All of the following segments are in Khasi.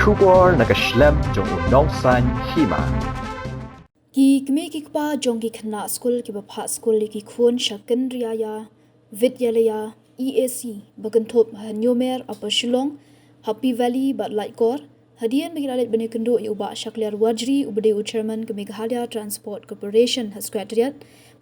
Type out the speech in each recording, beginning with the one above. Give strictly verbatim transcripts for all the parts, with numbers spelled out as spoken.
Khubor na ka shlem jong u nongsan hima. Ki kmie ki kpa jong ki khynnah skul kiba phah skul ïa ki khun sha Kynriaia Vidyalaya E A C ba kynthup ha Hynñiewmer, Upper Shillong, Happy Valley bad Laitkor, hadien ba ki la leit ban ïakynduh ïa u Bah Shakliar Warjri uba dei u chairman ka Meghalaya Transport Corporation ha Secretariat,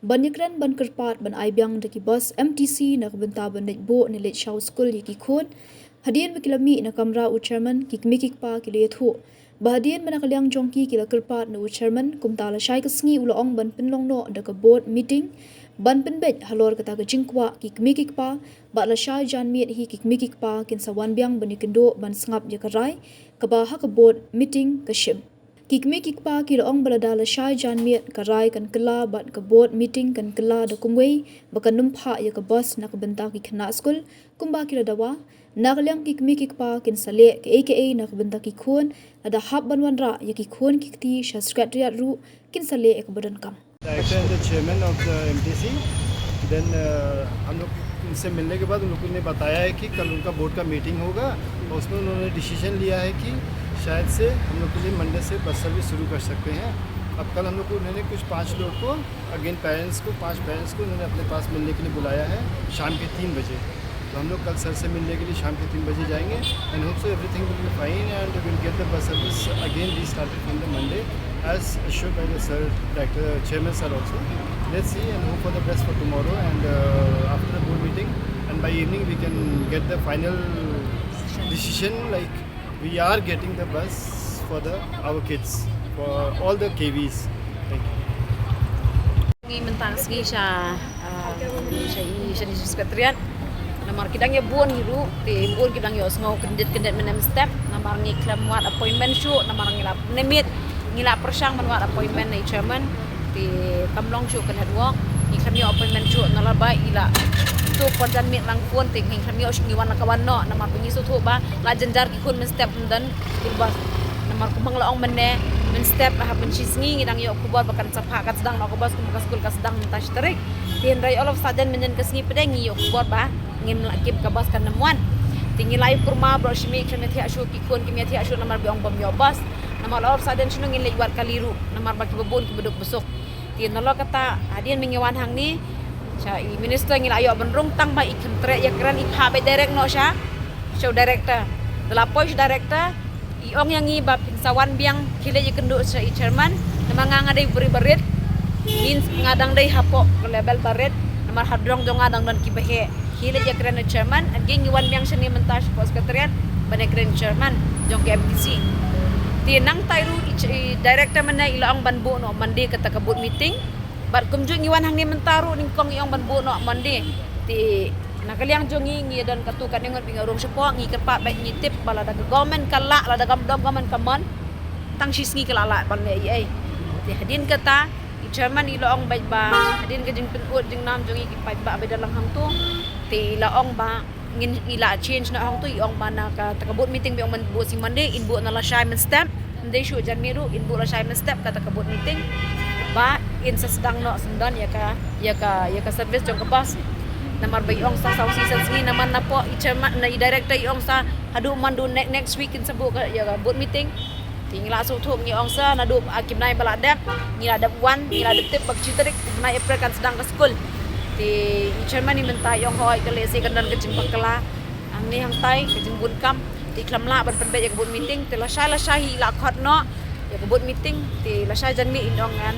ban ïakren ban kyrpad ban ai biang da ki bus M T C na ka bynta ban leit buh ne leit shaw skul ïa ki khun. Hadien ba ki la mih na kamra u chairman, ki kmie ki kpa ki la ïathuh ba hadien ba na ka liang jong ki ki la kyrpad na u chairman, kumta lashai ka sngi u la ong ban pynlong noh da ka board meeting ban pynbeit halor kata ka jingkwah ki kmie ki kpa, bad lashai janmiet hi ki kmie ki kpa kin sa wan biang ban ïakynduh ban sngap ïa ka rai kaba ha ka board meeting ka shim. Ki kmie ki kpa ki la ong ba lada lashai janmiet ka rai kan kylla bad ka board meeting kan kylla da kumwei ba kan ym phah ïa ka bus na ka bynta ki khynnah skul kumba ki la dawa, na ka liang ki kmie ki kpa kin sa leh kaei kaei na ka bynta ki khun, lada hap ban wanrah ïa ki khun ki kti sha Secretariat ruh kin sa leh ïa kaba donkam. Director and the chairman of the M T C, then uh, हम लोग उनसे मिलने के बाद उन लोगों ने बताया है कि कल उनका बोर्ड का मीटिंग होगा और उसमें उन्होंने डिसीजन लिया है कि शायद से हम लोग के लिए मंडे से बस सर्विस शुरू कर सकते हैं। अब कल हम लोग को उन्होंने कुछ पांच लोग को, अगेन पेरेंट्स को, पांश पेरेंट्स को उन्होंने अपने पास मिलने के लिए बुलाया है शाम के तीन बजे। तो हम लोग कल सर से मिलने के लिए शाम के तीन बजे जाएंगे and hope so everything will be fine and we'll get the bus service again restarted from the Monday as assured by the sir, director, chairman sir also. Let's see and hope for the best for tomorrow and uh, after the board meeting and by evening we can get the final decision, like we are getting the bus for the our kids, for all the K Vs. Thank you. Ngi mynta sngi sha, ah, sha i, sha i Secretariat. Namar ki dang ïa bun hi ruh, te bun ki dang ïohsngew kyndit kyndit mynne mynstep. Namar ngi khlem wad appointment shuh, namar ngi la ne miet, ngi la pyrshang ban wad appointment na i chairman. Te kam long shuh ka network, ngi khlem ïoh appointment shuh, nalor ba i la tu pon janmiet lang phone, te ngi khlem ïoh shuh, ngi wan la ka wan noh, namar ba ngi sngewthuh ba la jynjar ki khun mynstep ym don school bus. Namar kumba nga la ong mynne, mynstep ha pynshi sngi ngi dang ïoh khubor ba kan sa phah, kan sdang noh ka bus, kumba ka skul ka sdang mynta shi tarik. Te hynrei all of a sudden mynhynnin ka sngi pat de ngi ïoh khubor ba ngim lah, kim, ka bus kan ym wan. Te ngi la ïa kurma baroh shi miet, kim ïa thiah shuh ki khun, kim ïa thiah shuh namar ba ong bym ïoh bus. Namar all of a sudden shano ngin leit wad kali ruh, namar ba kiba bun kiba duk ba suk. Te nalor kata hadien ba ngi wan hangne sha i minister ngi la ïoh ban rung tang ba i kyntreh ïakren, i phah beit direct noh sha, sha u director. Da la poi sha u director, i ong ïa ngi ba phin sa wan biang, khie leit ïakynduh sha i chairman. Namar nga, nga dei u briew ba rit, means nga dang dei hapoh ka level ba rit. Namar ha jrong jong nga dang don kiba heh. Khie leit ïakren ïa u chairman, ynda ngi wan biang shane mynta shapoh Secretariat ban ïakren ïa u chairman jong ka M T C. Te nangta ruh i ch-, i director mynne i la ong ban buh noh Monday kata ka board meeting. Bad kumjuh ngi wan hangne mynta ruh nyngkong i ong ban buh noh Monday. Te na ka liang jong ngi, ngi don katto katne ngut ba ngi rung shapoh, ngi kyrpad bad ngi tip ba lada ka government ka lah, lada ka government ka mon, tang shi sngi ka la lah ban leh ei ei. Te hadien kata i chairman i la ong bad ba hadien ka jingpynbud jingnam jong ngi ki paidbah ba don lang hangto, te i la ong ba ngin, i la change noh hangto, i ong ba na kata ka board meeting ba ong ban buh sngi Monday, in buh na lashai mynstep. Ym dei shuh janmiet ruh, in buh lashai mynstep kata ka board meeting ba in sa sdang noh syndon ïa ka, ïa ka, ïa ka service jong ka bus. Namar ba i ong sa saw shisien sngi, namar napoh i chairman, na i director i ong sa haduh mynta ne-, next week in sa buh ka, ïa ka board meeting. Te ngi la sngewthuh, ngi ong sa naduh, ah, ki bnai ba la dep, ngi la dep wan, ngi la dep tip ba ka shi tarik u bnai April kan sdang ka skul. Te i chairman i mynta i ong hooid, ka lehse kan don ka jingbakla hangne hangtai, ka jingbun kam. Te khlem lah ban pynbeit ïa ka board meeting, te lashai lashai hi i la khot noh ïa ka board meeting, te lashai janmiet i ong ngan,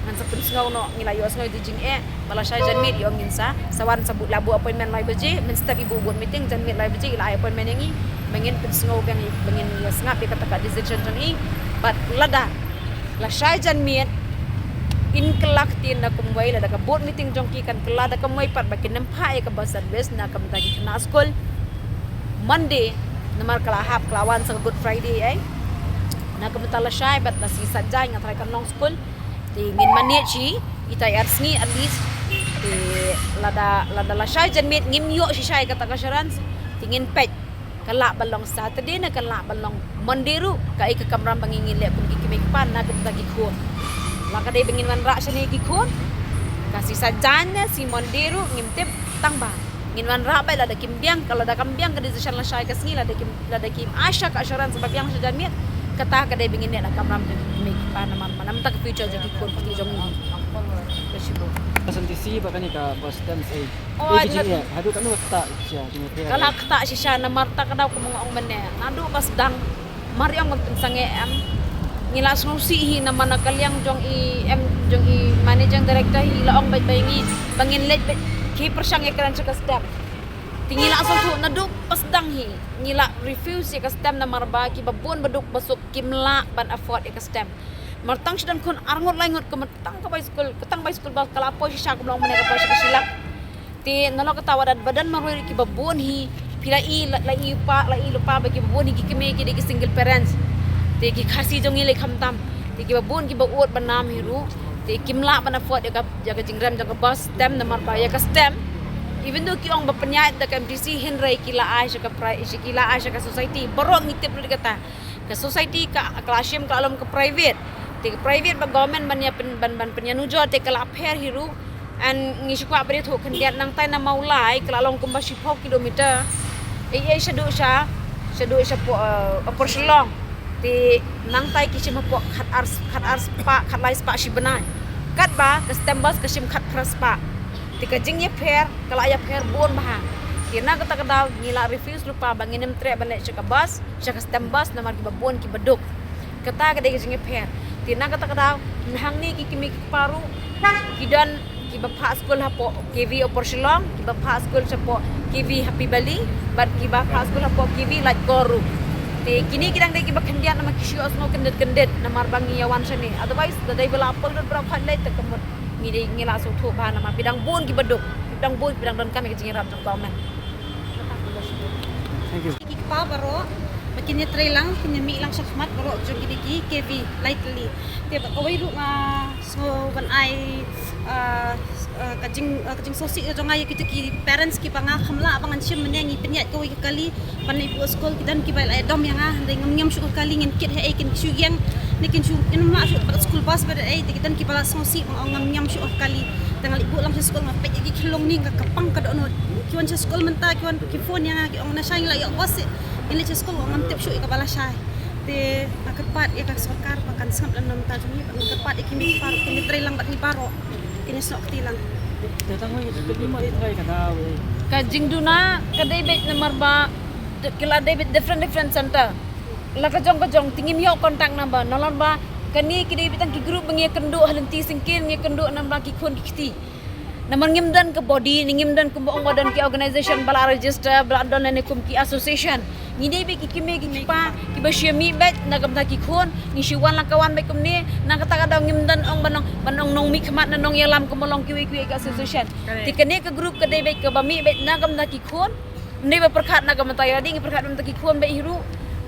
ngan sa pynsngew noh, ngi la ïohsngew ïa ka jingeh. Ba lashai janmiet i ong ngin sa, sa wan sa buh, la buh appointment lai baje, mynstep i buh board meeting, janmiet lai baje i la ai appointment ïa ngi ba ngin pynsngew biang, ba ngin ïa sngap ïa kata ka decision jong i. Bad lada lashai janmiet in kylla ktien da kumwei, lada ka board meeting jong ki kan kylla da kumwei pat ba kin ym phah ïa ka bus service na ka bynta ki khynnah skul Monday, namar ka la hap, ka la wan sa ka Good Friday ei. Na ka bynta lashai bad la sngi Saitjaiñ nga tharai kan long skul. Te ngin manage hi itai ar sngi at least. Te lada, lada lashai janmiet ngim ïoh shisha ïa kata ka assurance, te ngin peit. Kan lah ban long Saturday ne kan lah ban long Monday ruh, kaei ka kamram ba ngi, ngin leh kum ki kmie ki kpa na ka bynta ki khun. La ka dei ba ngin wanrah shane ki khun, ka sngi Saitjaiñ ne sngi Monday ruh ngim tip, tang ba Ngin wanrah beit lada kim biang, ka lada kam biang ka decision lashai ka sngi, lada kim, lada kim ai sha ka assurance ba biang sha janmiet. Kata ka dei ba ngin leh na kamram jong ki kmie ki kpa namar, namar ta ka future jong ki khun kti jong ngi. Ka shibun. Ka S M T C ba kane ka bus stand ei. Oh, ei, ka jingeh haduh katno ka ktah shisha jingeh. Ka la ktah shisha namar ta ka daw kumba nga ong mynne. Naduh ba sdang mar ïong ban pynsangeh em. Ngi la sngewsih hi namar na ka liang jong i em, jong i managing director hi la ong beit ba ngi ba ngin leit beit ki pyrshang ïakren sha ka stem. Te ngi la sngewthuh naduh ba sdang hi. Ngi la refuse ïa ka stem namar ba kiba bun ba duk ba suk kim lah ban afford ïa ka stem. Mar tang shu don khun arngut laingut ka mut tang ka bai skul, ka tang bai skul ba ka la poi shisha kumba long mynne ka poi sha ka shilak. Te nalor kata wat da ba don marwei kiba bun hi, phi la i, la, la i pa, la i lypa ba kiba bun hi ki kmie ki dei ki single parents. Te ki Khasi jong ngi lei khamtam. Te kiba bun kiba ud ba nam hi ruh. Te kim lah ban afford ïa ka, ïa ka jingrem jong ka bus stem namar ba ïa ka stem. Even though ki ong ba pynïaid da ka M T C hynrei ki la ai sha ka pri-, sha ki la ai sha ka society. Baroh ngi tip ruh kata. Ka society ka, ka la shim ka la lum ka private. Te ka private ba government ban ïa pyn-, ban, ban pynïanujor te ka la pher hi ruh. An ngi shu kwah ba ïathuh khyndiat nangtai na Mawlai ka la long kumba shiphew kilometer. Ei, ei, shaduh sha, shaduh sha po, eh, Upper Shillong. Te nangtai ki shim hapoh khat ar, khat ar spah, khat lai spah shi bnai. Katba ka stem bus ka shim khat phra spah. Te ka jingïapher, ka la ïapher bun bha. Te na kata ka daw ngi la refuse lypa ba ngin ym treh ban leit sha ka bus, sha ka stem bus namar kiba bun kiba duk. Kata ka dei ka jingïapher. Te na kata ka daw, hangne ki kmie ki kpa ruh ki don kiba phah skul hapoh K V Upper Shillong, kiba phah skul shapoh K V Happy Valley, bad kiba phah skul hapoh K V Laitkor ruh. Te kine ki dang dei kiba khyndiat namar ki shu ïohsngew kyndit kyndit namar ba ngi ïa wan shane. Otherwise, da dei ba la poi lut baroh khoit leit te ka mut ngi dei ngi la sngewthuh bha namar phi dang bun kiba duk, phi dang bun, phi dang donkam ïa ka jingïarap jong ka government. Thank you. Ki kpa baroh ba kin ïatreilang, kin ïamihlang shakhmat baroh jong kine ki K V lai tylli. Te ba kawei ruh nga sngew ban ai, ah, ah, ka jing, ah, ka jingsngewsih ka jong nga ïa kita ki parents kiba nga kham lah ba ngan shim mynne ngi pynïaid kawei ka kali ban leit buh skul, ki don kiba la ïadom ïa nga, hynrei ngam ñiam shuh ka kali, ngin kit ha ei, kin shu ïeng ne kin shu, kin ym lah shuh pat school bus bad ei, te ki don kiba la sngewsih ba nga ong ngam ñiam shuh ka kali. Te nga leit buh lang sha skul nga peit ïa ki khyllung ne ka pang ka dohnud. Ki wan sha skul mynta ki wan ki phone ïa nga ki ong na shai ngi la ïoh bus, ngin leit sha skul, ngam tip shuh ïa kaba la shai. Te nga kyrpad ïa ka sorkar ba kan sngap lem na bynta jong ngi, bad nga kyrpad ïa ki mei ki pa ruh kin ïatreilang bad ngi baroh, kin ïasnoh kti lang. Te tang hoi ka jingduna ka dei beit namar ba ki la dei beit different different center. La ka jong ka jong te ngim ïoh contact number, nalor ba kane ki dei beit tang ki group ba ngi ïakynduh ha lynti syngkien, ngi ïakynduh namar ki khun ki kti. Namar ngim don ka body, ne ngim don kumba ong ba don ki organization ba la register, ba la don lane kum ki association. Ngi dei beit ki kmie ki kpa kiba shu mih beit na ka bynta ki khun, ngi shu wan la ka wan beit kumne, na kata ka daw ngim don ong ban ong, ban ong nongmihkhmat ne nongïalam kumba long kiwei kiwei ki association. Te kane ka group ka dei beit kaba mih beit na ka bynta ki khun. Ym dei ba pyrkhat na ka bynta ïa lade, ngi pyrkhat na ka bynta ki khun beit hi ruh.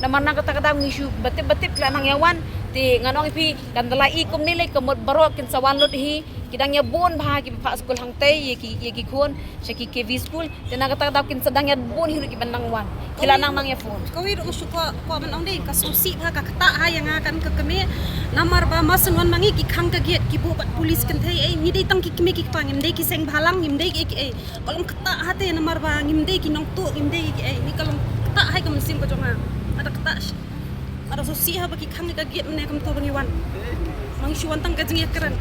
Namar na kata ka daw ngi shu batip batip ki la nang ïa wan. Te ngan ong ïa phi kan da la i kumne lei ka mut baroh kin sa wan lut hi. Ki dang ïa bun bha kiba phah skul hangtei ïa ki, ïa ki khun sha ki K V school. Te na kata ka daw kin sa dang ïa bun hi ruh kiban nang wan. Ki la nang nang ïa phone. Kawei ruh nga shu kwah, kwah ban ong dei ka sngewsih bha, ka ktah ha ïa nga kan ka kmie. Namar ba mar shen wan ma ngi ki khang ka gate, ki buh bad police kynthei ei, ngi dei tang ki kmie ki kpa, ngim dei ki seng bhalang, ngim dei ki ei ki ei. Ka long ktah ha te namar ba ngim dei ki nongtuh, ngim dei ki ei, ngi ka long ktah ha ka mynsiem ka jong nga. Ada ktah sh-, ada sngewsih ha ba ki khang ka gate mynne kumta ba ngi wan. Ma ngi shu wan tang ka jingïakren.